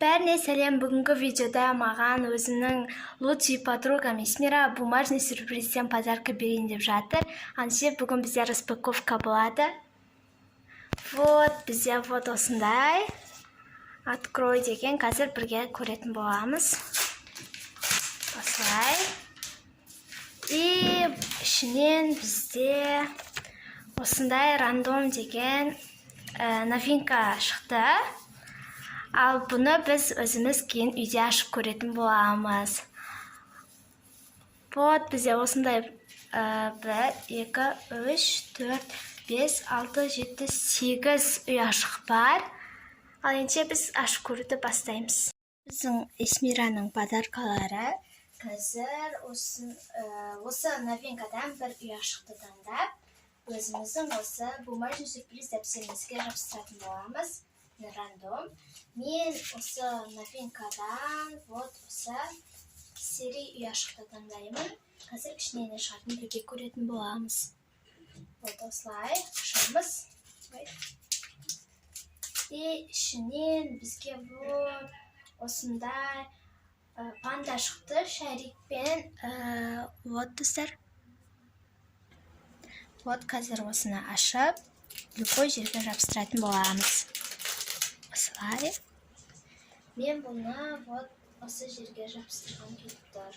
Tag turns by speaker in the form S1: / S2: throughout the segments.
S1: Бәріне сәлем! Бүгінгі видеода маған өзімнің лучший подругам Эсмира бумажный сюрпризден подарка берейін деп жатыр. Аңше, бүгін бізде распаковка болады. Вот бізде, вот осындай «Открой» деген. Қазір бірге көретін боламыз. Осылай, и ішінен бізде осындай «Рандом» деген новинка шықты. Ал бұны біз өзіміз кейін үйде ашып көретін боламыз. Вот бізде осындай бір, екі, үш, төрт, бес, алты, жеті, сегіз ұяшық бар. Ал ендеше біз ашып көруді бастаймыз. Біздің Эсмираның подаркалары. Қазір осы новинкадан бір ұяшықты таңдап, өзіміздің осы бумажный сюрприз дәптерімізге жабыстыратын боламыз. «Рандом». Мен осы новинкадан вот осы серый ұяшықты таңдаймын. Қазір ішінен не шығатынын бірге көретін боламыз. Вот осылай ашамыз. Ой. И ішінен бізге вот осындай панда шықты шарикпен. Вот, достар, вот қазір осыны ашып, любой жерге жабыстыратын боламыз. Осылай, мен бұны вот осы жерге жабыстырғым келіп тұр.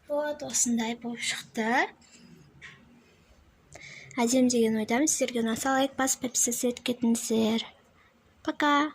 S1: Вот осындай болып шықты. Әдемі деген ойдамын. Сіздерге ұнаса, лайк басып, подписаться етіп кетіңіздер. Пока!